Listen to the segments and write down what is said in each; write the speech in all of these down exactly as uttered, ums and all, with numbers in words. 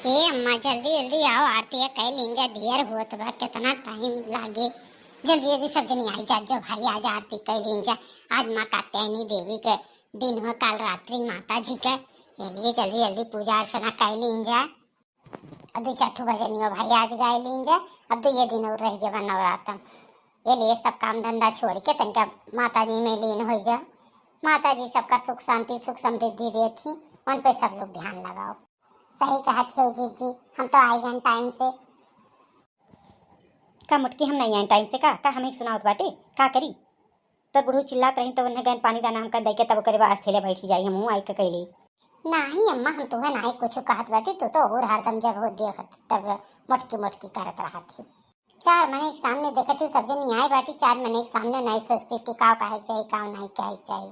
ए अम्मा, जल्दी जल्दी आओ, आरती कइ लीन जा, देर होत बा, केतना टाइम लागे। जल्दी जल्दी सब जनी आई जा, जो भाई आज आरती कइ लीन जा। आज माँ कात्यायनी देवी के दिन हो, काल रात्रि माता जी के, ये लिए जल्दी जल्दी पूजा अर्चना कइ लीन जा। अब दू चार ठो भजनियो भाई आज गाइ लीन जा। अब दुइये दिन और रहि गवा नवरातन, ये लिए सब काम धंधा छोड़ि के तनिका माता जी में लीन होइ जा। माता जी सबका सुख शांति सुख समृद्धि देथी, उन पे सब लोग ध्यान लगाओ। सही कहत हो जीजी, हम तो आइ गन टाइम से। का मोटकी, हम नाहीं आइन टाइम से का? का हमहीं सुनावत बाटे? का करी? तोर बुढ़ऊ चिल्लात रही तो उन्हें गन पानी दाना हमका दइ के तब ओकरे बाद अस्थेले बैठी जाई, हमहूँ आइ के कइली। नाहीं अम्मा, हम तुहे नाहीं कुछ कहत बाटी, तू तो और हरदम जब हो देखत तब मोटकी मोटकी करत रहत ही। चार मने के सामने देखत ही सब जनी आए बाटी, चार मने के सामने नाहीं सोचती कि काव कहे के चाही, काव नाहीं कहे के चाही।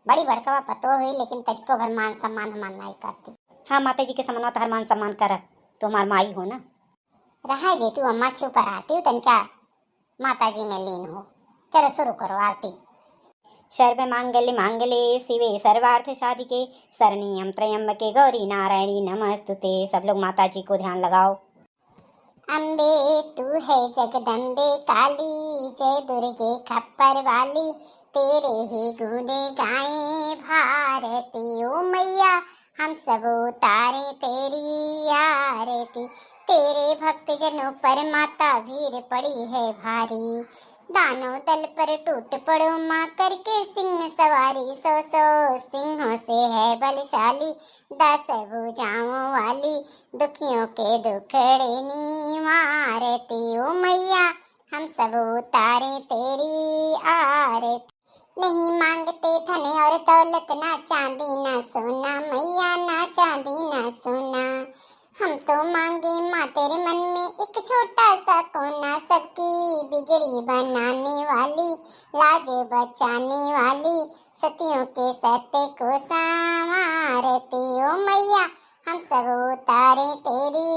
बड़ी बड़कवा पतो हुई, लेकिन तनिको भर मान सम्मान हमार नाहीं करती। हाँ, माता जी के समनवा तोहर मान सम्मान करब, तू हमार माई हो ना। रहाई दे तू अम्मा, चुप रहती हूँ तनिका, माता जी में लीन हो। चलो शुरू करो आरती। सर्व मांगल्य मांगल्ये शिवे सर्वार्थ साधिके शरण्यम त्र्यंबके गौरी नारायणी नमस्तुते। सब लोग माता जी को ध्यान लगाओ। अम्बे तू है जगदम्बे काली, जय दुर्गे खप्पर वाली, तेरे ही गुण गाए भारती। ओ मैया हम सब उतारे तेरी आरती, तेरे भक्त जनों पर माता भीड़ पड़ी है भारी। दानव दल पर टूट पड़ो माँ करके सिंह सवारी, सौ सौ सिंहों से है बलशाली, दस भुजाओं वाली दुखियों के दुखड़े निवारती। ओ मैया हम सब उतारे तेरी आरती। नहीं मांगते धन और दौलत, ना चांदी ना सोना, मैया ना चांदी ना सोना। हम तो मांगे माँ तेरे मन में एक छोटा सा कोना, सबकी बिगड़ी बनाने वाली, लाज बचाने वाली, सतियों के सत्य को संवारती। ओ मैया हम सब उतारे तेरी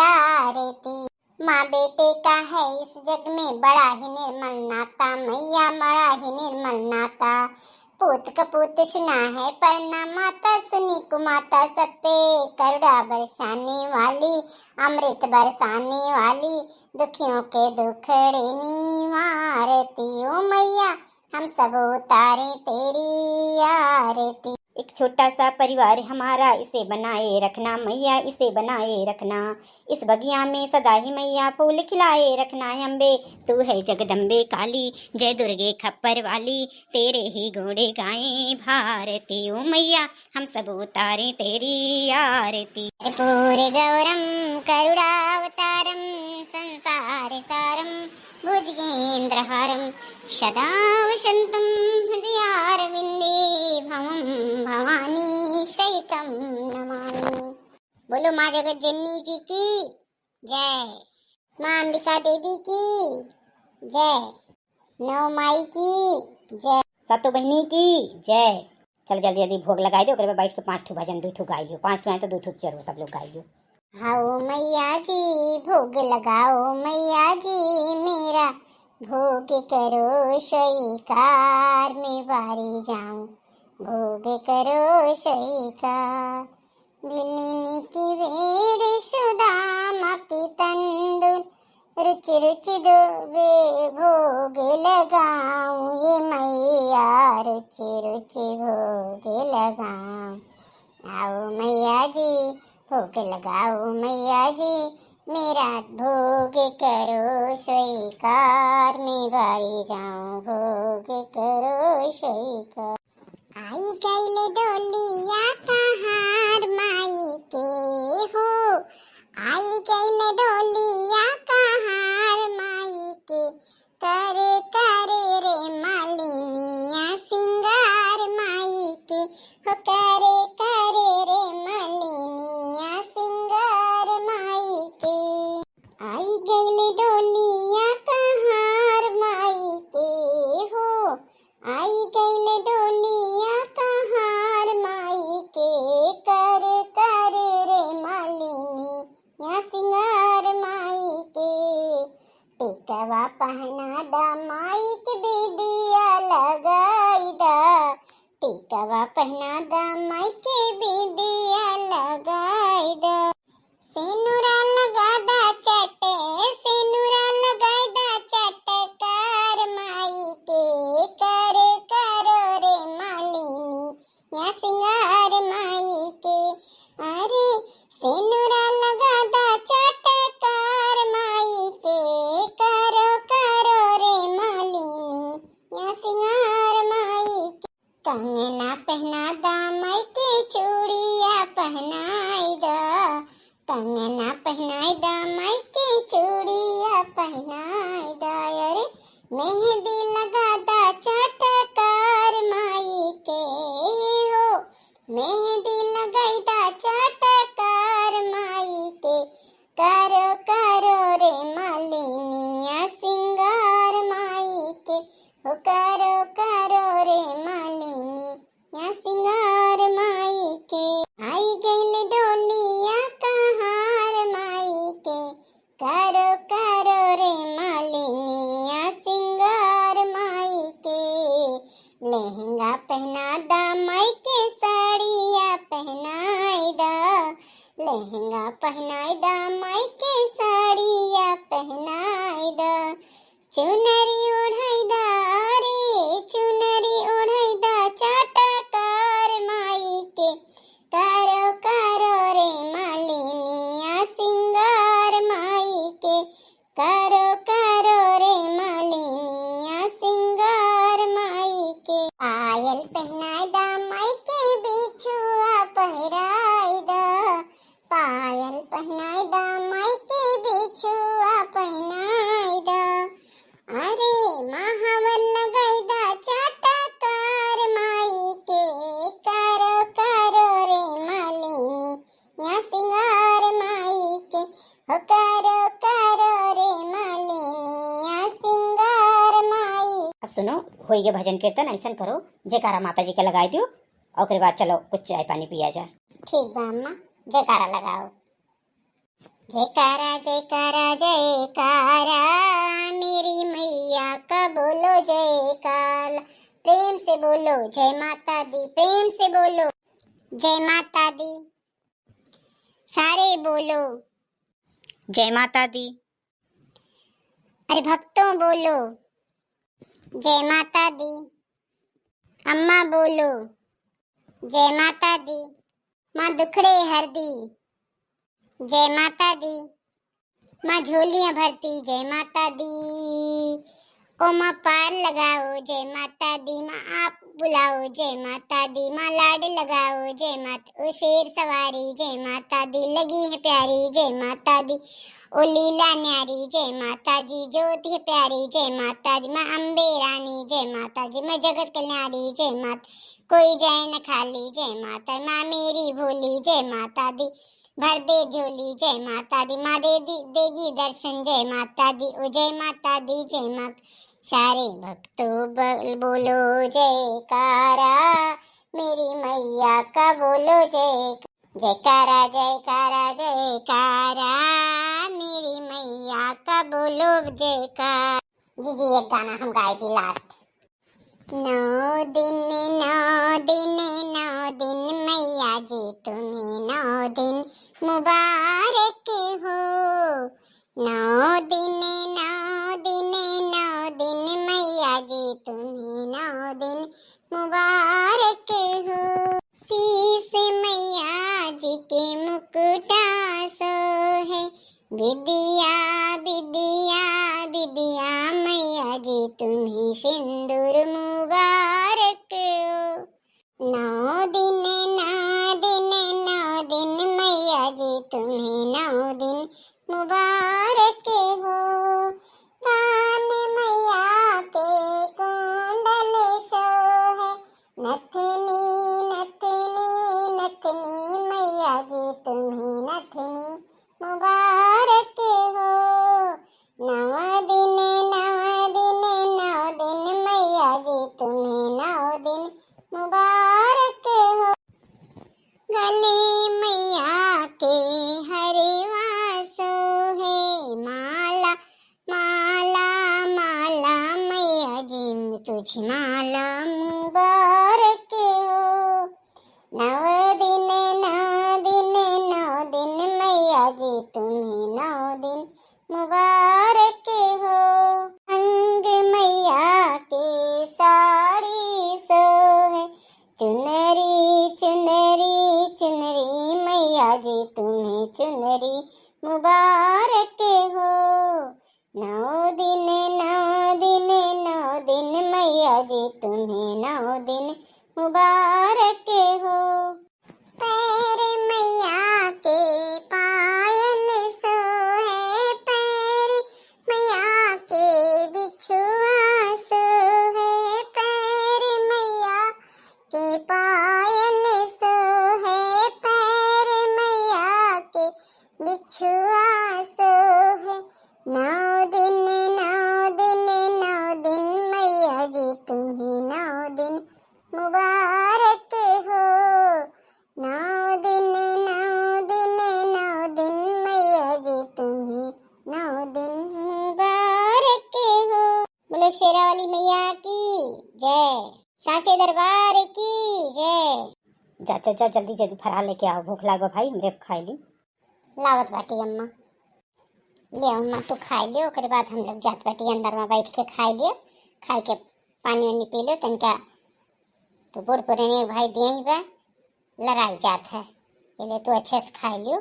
आरती। माँ बेटे का है इस जग में बड़ा ही निर्मल नाता, मैया बड़ा ही निर्मल नाता। पूत कपूत सुना है परना माता, सुनी कुमाता सब पे करुणा बरसाने वाली, अमृत बरसाने वाली, दुखियों के दुखड़े निवारती। ओ मैया हम सब उतारे तेरी आरती। एक छोटा सा परिवार हमारा, इसे बनाए रखना मैया, इसे बनाए रखना। इस बगिया में सदा ही मैया फूल खिलाए रखना। अम्बे तू है जगदम्बे काली, जय दुर्गे खप्पर वाली, तेरे ही गुण गाए भारती। ओ मैया हम सब उतारे तेरी आरती। कर्पूर गौरम करुणावतारम संसार सारम भुजगेंद्रहारम सदा वसंतम हृदयारविंदे भवम भवानी सहितम नमामि। बोलो माँ जगत जननी जी की जय, माँ अंबिका देवी की जय, नौ माई की जय, सातों बहिनी की जय। चल जल्दी जल्दी भोग लगाई दे, ओकरे बाद बैठ के पाँच ठो भजन, दू ठो गाई लियो, पाँच ठो नाहीं तो दू ठो जरूर सब लोग गाई लियो। आओ मैया जी भोग लगाओ, मैया जी मेरा भोग करो स्वीकार, मैं बारी जाऊं भोग करो स्वीकार। बिलिनी की बेर सुदामा की तंदुल, रुचि रुचि धोवे भोग लगाऊं, ये मैया रुचि रुचि भोग लगाऊं। आओ मैया जी भोग लगाओ, मैया जी मेरा भोग करो स्वीकार, मैं बारी जाऊं भोग करो स्वीकार। आई गइल डोलिया कहार माई के हो, आई गइल डोलिया कहार माई के, करे करे रे मालिनिया सिंगार माई के, हो करे करे रे मालिनिया सिंगार माई के। आई गइल डोलिया कहार माई के हो, आई गइल डोलिया कहार माई के, कर कर रे मालिनी या सिंगार माई के। टिकवा पहना दा माई के बिंदिया लगाई दा, टिकवा पहना दा माई के बिंदिया लगाई दा। सेनुरा लगादा चटकार माई के, करो करो रे मालिनिया सिंगार माई के। कंगना पहनादा माई के, चूड़िया पहनाई दा। कंगना पहनाई दा माई के, चूड़िया पहनाई दा। अरे मेहंदी लगादा चटकार माई के हो, मेहंदी लगाई दा चटकार माई के। करो करो रे मालिनिया सिंगार माई के, हो करो करो रे मालिनिया सिंगार माई के। आई गइल डोलिया कहार माई के, करो करो रे मालिनिया सिंगार माई के। लहंगा पहनादा माई के, साड़िया पहनाई दा। लहंगा पहनाई दा माई के, साड़िया पहनाई दा। चुनरी ओढ़ाई दा रे, चुनरी ओढ़ाई दा चटकार माई के। करो करो रे मालिनिया सिंगार माई के, करो करो रे मालिनिया सिंगार माई के। पायल पहनाई दा माई के, बिछुआ पहिराई दा। पायल पहनाई दा माई के, बिछुआ पहनाई दा। अरे महावर लगाई दा चटकार माई के, करो करो रे मालिनिया सिंगार माई के, हो करो करो रे मालिनिया सिंगार माई। अब सुनो, होई गे भजन कीर्तन, ऐसन करो, जयकारा माता जी के लगाई दियो, ओकरे बाद चलो कुछ चाय पानी पिया जा। ठीक बा अम्मा, जयकारा लगाओ। जयकारा जयकारा जयकारा, मेरी मैया का बोलो जयकारा। प्रेम से बोलो जय माता दी, प्रेम से बोलो जय माता दी। सारे बोलो जय माता दी। अरे भक्तों बोलो जय माता दी। अम्मा बोलो जय माता दी। माँ दुखड़े हर दी जय माता दी। माँ झोलियाँ भरती जय माता दी। ओ माँ पार लगाओ जय माता दी। माँ आप बुलाओ जय माता दी। माँ लाड लगाओ जय माता, ओ शेर सवारी जय माता दी। लगी है प्यारी जय माता दी, ओ लीला न्यारी जय माता जी। ज्योति है प्यारी जय माता दी। माँ अम्बे रानी जय माता जी। माँ जगत कल्याणी जय माता, कोई जाए न खाली जय माता। माँ मेरी भोली जय माता दी, भर दे झोली जय माता दी। माँ दे दी, देगी दर्शन जय माता दी, ओ जय माता दी जय माता। सारे भक्तों बल-, बोलो जयकारा, मेरी मैया का बोलो जय, जयकारा जयकारा जयकारा, मेरी मैया का बोलो जयकारा। जी जी, एक गाना हम गाए दी लास्ट। नौ दिन, नौ दिन, नौ दिन मैया जी तुम्हें नौ दिन मुबारक हो। नौ दिन, नौ दिन, नौ दिन मैया जी तुम्हें नौ दिन मुबारक हो। शीश मैया जी के मुकुटा सोहे, विदिया, विदिया, विदिया मैया जी तुम्हें सिंदूर मुबारक हो। नौ दिन, नौ दिन, नौ दिन मैया जी तुम्हें नौ दिन मुबारक हो। कान मैया के कुंडल सोहे, नथनी, नथनी, नथनी मैया जी तुम्हें नथनी मुबारक हो। नौ दिन, नौ दिन, नौ दिन मैया जी तुम्हें नौ दिन मुबारक हो। गले मैया के हरवा सोहे, माला, माला, माला मैया जी तुझे माला मुबारक हो। नौ दिन, नौ दिन, नौ दिन मैया जी तुम्हें नौ दिन मुबारक हो। अंग मैया के साड़ी सोहे, चुनरी, चुनरी, चुनरी मैया जी तुम्हें चुनरी मुबारक हो। नौ दिन, नौ दिन, नौ दिन मैया जी तुम्हें नौ दिन मुबारक हो। पैर मैया के पायल सोहे, पैर मैया के बिछुआ सोहे, पैर मैया के पायल सोहे, पैर मैया के बिछुआ सोहे। नौ दिन, नौ दिन, नौ दिन मैया जी तुम्हें नौ दिन मुबारक हो। नौ दिन, नौ दिन, नौ दिन मैया जी तुम्हें नौ दिन मुबारक हो। बोलो शेरा वाली मैया की जय, सांचे दरबार की जय। जा, जा, जा, जल्दी, जल्दी फरार लेके आओ, भूख लाग बा भाई हमरे, खाई ली। लावत बाटी अम्मा, ले अम्मा तू खाई लियो, ओकरे बाद हम लोग जात बाटी अंदर में बैठ के खाई लियो, खाई के पानी वानी पी लियो तनिका। तो बूढ़ पुराने भाई दिए ही बा, लड़ाई जात है, ये ले तू अच्छे से खाई लियो।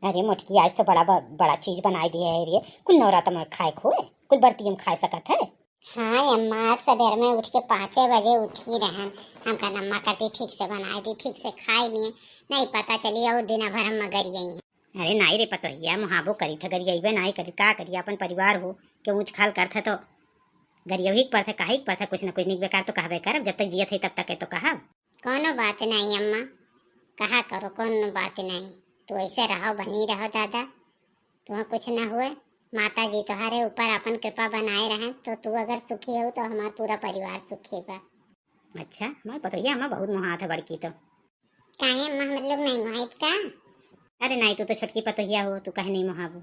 अरे मोटकी, आज तो बड़ा ब-, बड़ा चीज बनाई दिया है रे, कुल नवरात्र में खाए खोए, कुल बरती हम खाए सकत है। हाँ अम्मा, आज सबेर में उठ के पाँचे बजे उठी रहन, हम कहन अम्मा करती ठीक से बनाई दी, ठीक से खाई लिए, नहीं पता चली और दिना भर हम गरियाई हैं। अरे नाई रे पतोहिया, मुहाबो करी था, गरियाइबे नाई करी, का करी, अपन परिवार हो, के ऊँच खाल करत है तो गरियही के परत है, काहे के परत है, कुछ न कुछ निक बेकार तो कहबे करब, जब तक जियत है तब तक है तो कहब। कोनो बात नहीं अम्मा, कहा करो, कोनो बात नहीं, तू ऐसे रहो, बनी रहो दादा, तुहा कुछ ना हुए, माता जी तोहरे ऊपर अपन कृपा बनाए रहें, तो तू अगर सुखी हो तो हमार पूरा परिवार सुखी बा। अच्छा, हमार पतोहिया अम्मा बहुत मोहात है बड़की तो। काहे अम्मा, हम लोग नहीं मोहाइत का? अरे नहीं, तू तो छोटकी पतोहिया हो, तू काहे नहीं मोहाबू?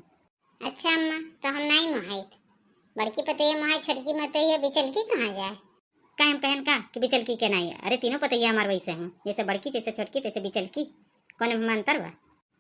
अच्छा अम्मा, तो हम नहीं मोहाइत, बड़की पतोहिया मोहाई, छोटकी पतोहिया बिचलकी कहाँ जाए? काहे हम कहन का कि बिचलकी के नाई? अरे तीनों पतोहिया हमार वैसे हों, जैसे बड़की, जैसे छोटकी, तैसे बिचलकी। कौन में अंतर बा?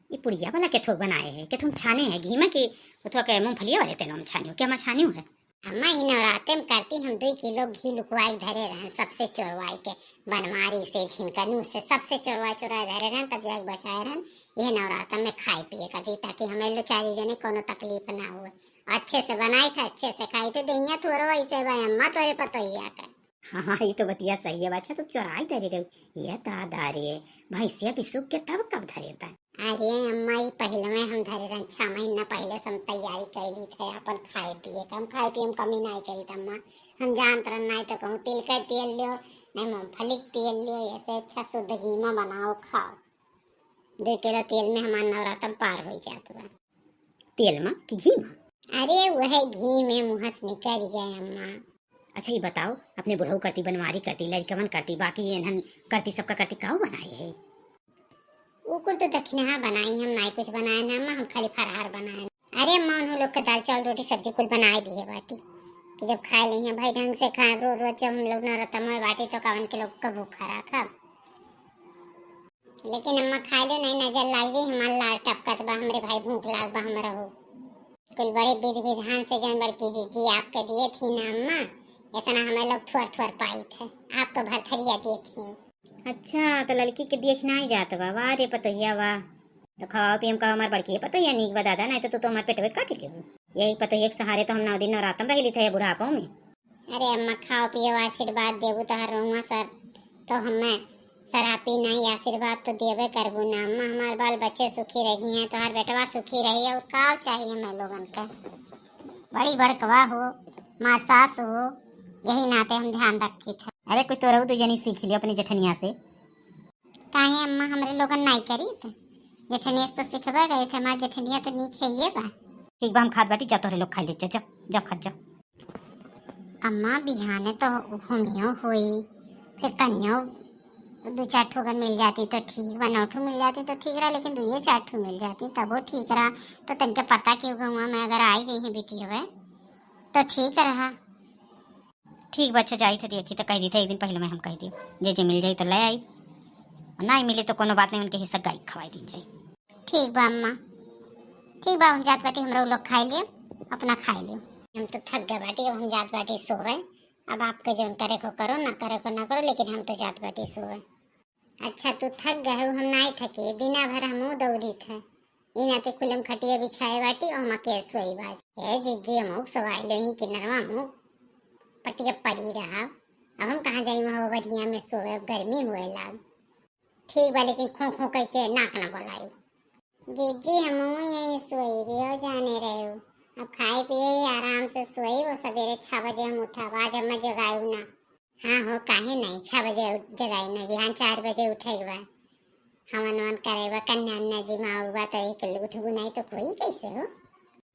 ई पुड़िया वाला के थोक बनाए है, के तुम छाने है घी में कि उथवा के मूंगफलिया वाले तेल में छानी हो, के हमार छानी है? अम्मा, ई नवराते में करती हम दुई किलो घी लुकवाई धरे रहन, सबसे चोरवाई के, बनवारी से, झिनकनू से, सबसे चोरवाई चोरवाई धरे रहन, तब जाके बचाए रहन। यह नवराता में खाए पिए करती, ताकि हमें लो चारों जने कोनो तकलीफ ना हुए। अच्छे से बनाई थे, अच्छे से खाई थे, देहिया थोड़ो ऐसे बा अम्मा तोरे पतोहिया का। हाँ, हाँ, ई तो बतिया सही है। अच्छा, तू चोराई धरे रही, ये दादा रे, भैंसिया बिसुक के तब कब धरे ता? अरे अम्मा, ई पहिले में हम धरे रहन, छह महीना पहिले से हम तैयारी कैली थे अपन खाए पिए के, हम खाए पिए में कमी नहीं करी थे अम्मा। हम जानत रहन नहीं तो कहूँ तिल के तेल लियो, नहीं मूंगफली के तेल लियो, ऐसे अच्छा शुद्ध घी में बनाओ खाओ। दो किलो तेल में हमार नवरातम पार हो जात बा। तेल में कि घी में? अरे वह घी में मुँह से निकल गया अम्मा। अच्छा ये बताओ, अपने बुढ़ऊ करती, बनवारी करती, लड़कवन करती, बाकी इन्हन करती, सबका करती काऊ बनाए है? उ कुल तो दक्षिणा बनाई, हम नाई कुछ बनाए ना अम्मा, हम खाली फरहार बनाए। अरे अम्मा, उन्हों लोग के दाल चावल रोटी सब्जी कुल बनाए दिए बाटी कि जब खाए ली हैं भाई ढंग से खाए। रोज रोज जब हम लोग नौरतम में बाटी तो कावन के लोग का भूखा रखब। लेकिन अम्मा खाए लो नहीं, नजर लाग जाई, हमार लार टपकत बा, हमरे भाई भूख लाग बा हमरा हो। कुल बड़े विधि विधान से जौन बड़की जीजी आपके दिए थी ना अम्मा, इतना हमें लोग थोर थोर पाई थे, आपको भरथरिया दिए थी। अच्छा, तो लड़की के देख नहीं जात बा, वाह रे पतोहिया वाह। तो खावा पियम का हमार बड़की पतोहिया नीक बा दादा, नहीं तो तू तो हमार पेटवे काट लेबू। यही पतोहिया के सहारे तो हम नौ दिन नवरातम रह ली थे बुढ़ापा में। अरे अम्मा, खाओ पियो, आशीर्वाद देबू तोहर रहुआ सर, तो हमें सरापी नहीं, आशीर्वाद तो देबे करबू ना अम्मा। हमार बाल बच्चे सुखी रही हैं, तोहर बेटवा सुखी रही, और का चाहिए हमें लोगन का? बड़ी बड़कवा हो, माँ सास हो, यही नाते हम ध्यान रखी थे। अरे कुछ तो रहू दो जनी सीख लियो अपनी जेठनिया से। काहे अम्मा, हमरे लोगन नाई करी थे? जेठनिया से तो सिखबे करी थे, हमार जेठनिया तो नीक है ये बा। ठीक बा, हम खात बाटी, जा तोहरे लोग खाई ले, जा, जा, जा खात जा। अम्मा, बिहाने तो हुमियो होई, फिर कन्यो दो चार ठो अगर मिल जाती तो ठीक बा, नौ ठो मिल जाती तो ठीक रहा, लेकिन दुइये चार ठो मिल जाती तबो ठीक रहा। तो तनके पता कि गौवा में अगर आई जइहे बिटियवे तो ठीक रहा। ठीक बा, अच्छा जाई थे देखी तो कह दी थे एक दिन पहले में हम कह दी, जे जे मिल जाई तो ले आई, और ना मिली तो कोनो बात नहीं, उनके हिस्सा गाय खवाई दी जाई। ठीक बा अम्मा, ठीक बा, हम जात बाटी, हमरा उ लोग खाई लिए, अपना खाई लियो। हम तो थक गए बाटी, अब हम जात बाटी सोवे। अब आपके जौन करे को करो, ना करे को ना करो, लेकिन हम तो जात बाटी सोवे। अच्छा, तू थक गए हो, हम नाई थके, दिना भर हमहू दौड़ी थे। ई नाते कुलम खटिया बिछाए बाटी, ओमा के सोई बाज। ए जिज्जी, हमहू सोवाई लेही किनरवा, हमहू पटिया परी रहा। अब हम कहाँ जाई वहाँ बढ़िया में सोवे, अब गर्मी हुए लाग। ठीक बा, लेकिन खो खो कह के नाक ना बोलाई। जिज्जी, हमहू यहीं सोई भी हो, जाने रहे हो। अब खाए पिए ही आराम से सोई, वो सवेरे छह बजे हम उठब, आज हमें जगायू ना। हाँ हो, काहे नहीं, छह बजे उठ, जगाई ना, बिहान चार बजे उठे के बा। हवन वन करे बा, कन्या अन्या जी माँ बा, तो एक उठबू नहीं तो कोई कैसे हो?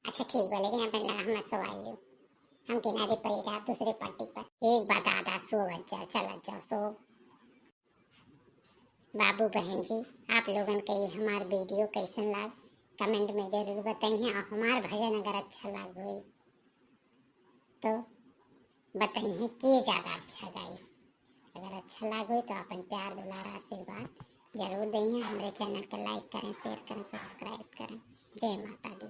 अच्छा ठीक बा, लेकिन अपन लगा हमें सोवाई लियो, हम किनारे पर ही रहा दूसरे पार्टी पर। एक बात आधा सो बज जाओ, चल जाओ सो। बाबू बहन जी, आप लोगन के ये हमार वीडियो कैसन लाग, कमेंट में जरूर बताइए, और हमार भजन अगर अच्छा लाग होई तो बताइए के ज़्यादा अच्छा गाइस। अगर अच्छा लाग होई तो अपन प्यार दुलार आशीर्वाद जरूर दइए। हमरे चैनल के लाइक करें, शेयर करें, सब्सक्राइब करें। जय माता दी।